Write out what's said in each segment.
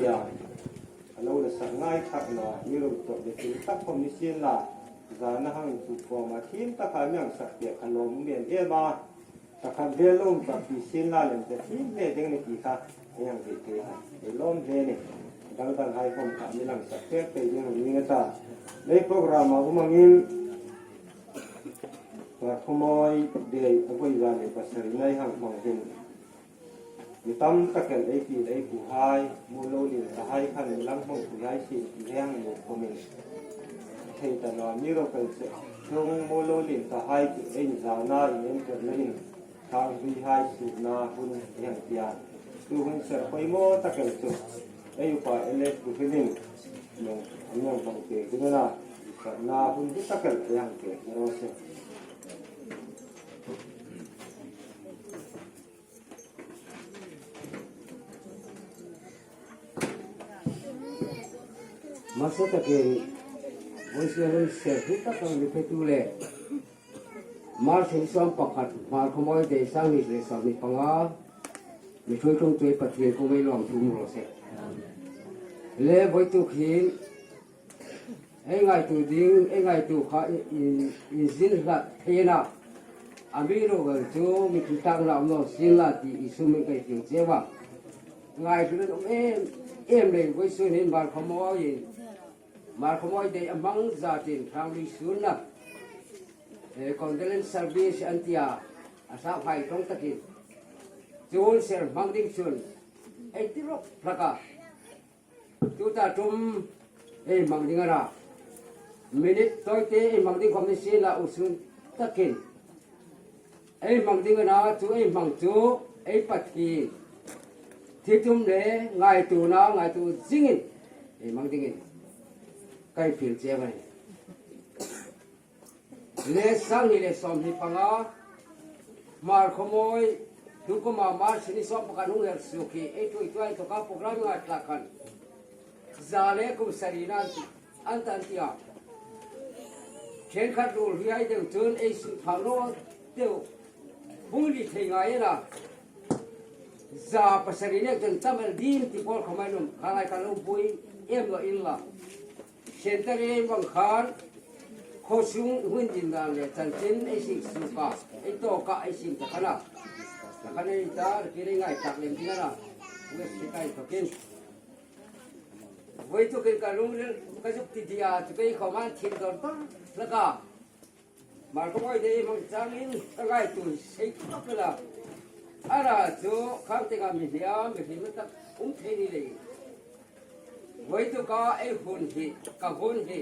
nia a lo la sak ngai thak na mi ro tawh ve thil tak khawm ni sin la zan a hang in chu kawm a thim tak a mi ang sak piah kha lawm um em em a pakhat vel lo um tak ti sin la lem te thim hle ding ni ti kha ei ang theih thei a ei lawm hle ni dang dang hai khawm kha mi lang sak pek thei ding ang ning a ta lei program a um angin Parkhumawi Day a vawi 107 nai hang hmang hin Mi tam takin ei ti leh ei ku hai, mu lo lin ta hai khan mi lang hmang pui hai sin ti he hang mu khawmin thei ta na mi ro kal che chung mu lo lin ta hai chu ei in za na in en ker na in thang hlui hai su na hun ei hang tia chu hun ser pawih maw takin chu ei upa LS bu hlin in nong an nong hmang pe ding a na na hun hi takin ei hang pe na ro se. Hmasa takin Voice ser hlu tak ang ni le March ni 11 Hmar Khawmawi Day 2015 mi hruaitlung tuai Pathian ko mei lawng thum rawh se. Le voi tuk hin ei ngaitu ding ei ngaitu kha in zin hlat theina ami ro chu mi thu tang la no sin la ti isu mi kai ting chewa ngai thu om em em le voi su hin bar khomoi mar khomoi de amang za tin thang li sun na condolence service antia asa phai tong takin chun ser mang ding chun ei tirok plaka Tuta tum ei mang ding ara. Minute toite ei mang ding khom ni si la usun takin. Ei mang ding ana chu ei mang chu ei pathin. Thi tum le ngai tu na ngai tu zingin ei mang dingin. Kai fil che mai. Le 2015 Mar Khawmawi tukuma March ni 11 hung her suk hi ei tuai tuai toka program ngai tla khan za le kum sari na an tan tia thenkhat rul hi ai deuh chun ei su thang ro deuh hung li thei ngai na 700 ne chun tamal dim ti pol khamai lum khalai kan lo bui em lo in la Sentari bang khan khawchung hun din dan le chanchin ei sing suka ei to ka ei sing ta khana ta khana ei ta ki rei ngai tak lem ding ana west sikai tokin voi tu kin ka lung ka zuk ti dia chu kai khoman thin dor tor laka mar ko moi dei mang changin ka ngai tu sei tok la ara chu khang te ga mi hliam mi hlim tak um thei ni le voi tu ka ei hun hi ka hun hi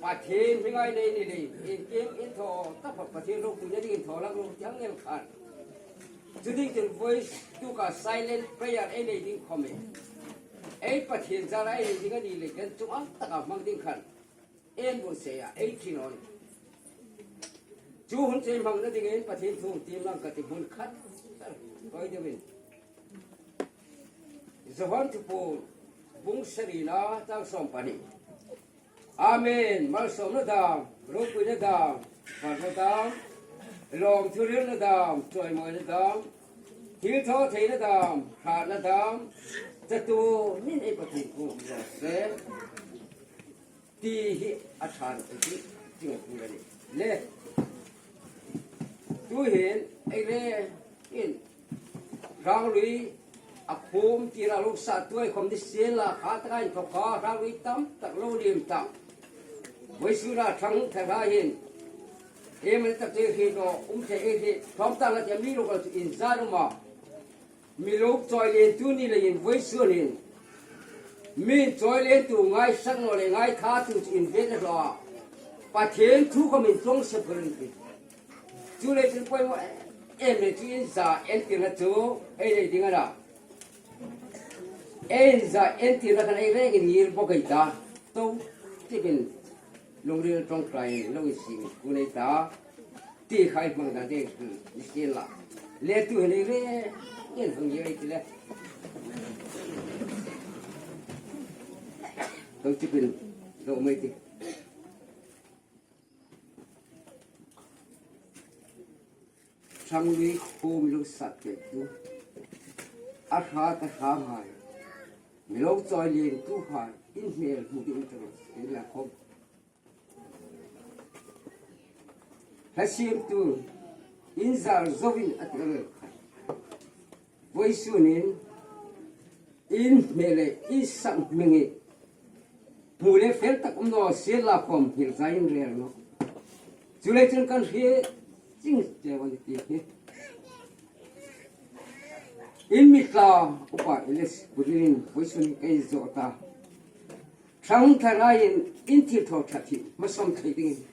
Pathian mi ngai nei ni le in kim in tho ta phat Pathian ro tu ne ding in tho lang ro chang ngel khan chu ding tin voice tu ka silent prayer ei nei ding khome ei Pathian zara ei nei ding ani le kan chung ang taka mang ding khan En bu se a ei thin on. Chu hun che mang na ding in Pathian thung tim lang ka ti hmun khat koi deuhin. Johan thupu bung sari na chang 12. Amen. Malsawm na dam, ropui na dam, van na dam, lawm thuril na dam, chawimawi na dam, thil thaw thei na dam, hrat na dam, chatu min ei Pathian khu rawh se. Ti hi a ṭha tuk i thingkung a ni. Le tu hin ei le in hrang lui a khum tira lo sa tuai khom ni sel la kha taka in thok kha hrang lui tam tak lo lim tak voi su ra thang thara hin e man tak te hi no um the e hi thom ta la te mi ro kal in za ro ma Miluk cawilentu nih lei in voi sual in mi cawilentu ngai sak naw le ngai tha tu cu in vet a hlawh ah Pathian thu kha min tlong sep in ti. Cu lei cun poi maw em le cu in za entir na cu ei lei ding ana. Ein za entir na kan ei reng in ngir bok ei ta to tipin lungril tongtlai in lo in sing ku nei ta. Ti kha i hmang dan te ni sin la le tu he nei re yen hang ye ti le to chipin do mai ti Thang lui khum lu sat te tu a hra ta hra ngai. chawi len tu khan in hmel hmu ding in in la khawm. Hla siamtu in zar zo in a ti ang khat. Voi sun in in hmel le in sak hming i hmu le fel tak um no sel la khawm hngilh zai in rel no. Cu le cun kan hri cing ceu an ti hi. In mitla upa Elias Budin voi sun kai zawh ta. Hrang thar in in thil thaw ṭhat hi hmasom thei ding in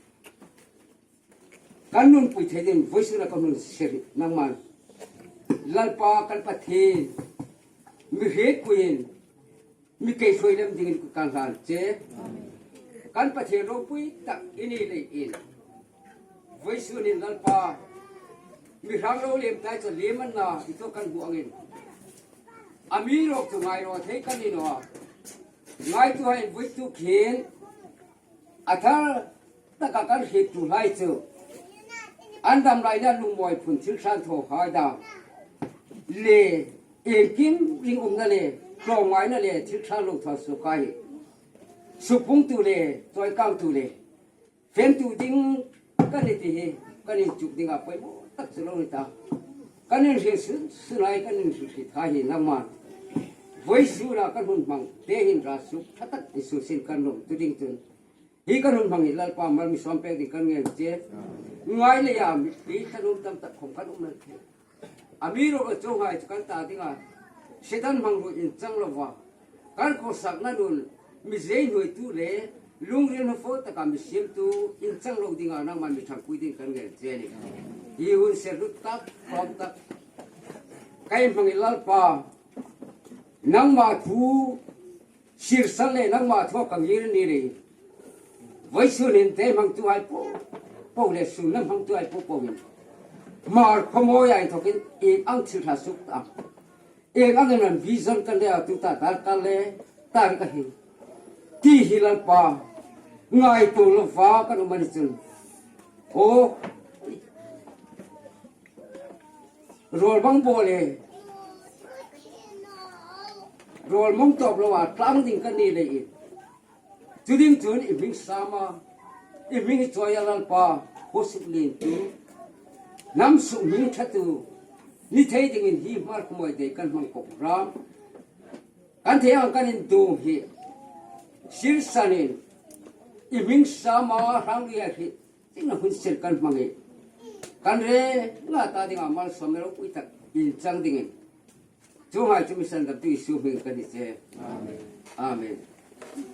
kan nunpui thei ding voi sun ah ka hun sir nangman Lalpa kan Pathian mi hret puin mi kei hruai lem ding in kan hlan che kan Pathian ropui tak ini lei in voi sun in Lalpa mi hrang lo lem tai cho lem an na i to kan bu angin ami rok chu ngai ro thei kan ni no ngai tu hai vui tu khin a thar taka kan hrip tu lai chu an dam lai na lungmawi phun thil hran tho hai da le engkim ring um na le tlawm ngai na le thil hran lo tho su kai supung tu le choi kang tu le Femtu ding kan i ti hi kan in cuk dingah poi maw tak cu lo ni ta. Kan in hrin sunai kan in hrin tha hi nangman. Voi su la kan hun hmang te hin ra suk thatak i su sin kan rom tu ding cun. Hi kan hun hmang i lalpa mal mi som pek ding kan ngen che. Ngai le ya mitthli thanum tam tak khom kan um lan the. Ami ro ka chung hai kan ta dingah Setan hmang ru in cang lova kan khuasak na nun mi zei hnuai tu le lungril hna fo taka mi siam tu in cang lo dingah nangmah mi thang pui ding kan ngel che ni hi hun ser lut tak khom tak kai hmang i lalpa nangmah thu sirsan le nangmah thu ka ngir ni ri voi sun in te hmang tu ai po po le sun na hmang tu ai po po in mar khomawi ai thokin eng ang thil tha suk ta eng ang in vision kan le tu ta dar ka le tar ka hi ti hi lalpa ngai tu lo fa kan umani chun o Rawl bang baw le rawl mong tawp lo ah tlang ding kan ni lei in cu ding cun i hming sama i hming i cawi a lalpa hosuk len tu nam suk hming ṭhatu ni thei ding in hi hmar khumawi dei kan hmang kok ram kan thei ang kan in du hi sirsan in i hming sama hrang ria hi Ting na hun sir kan hmang i kan re nga ta dingah malsawm le ropui tak in cang dingin cu ngai cu misan dam tu Jesuh hming kan i ce. Amen.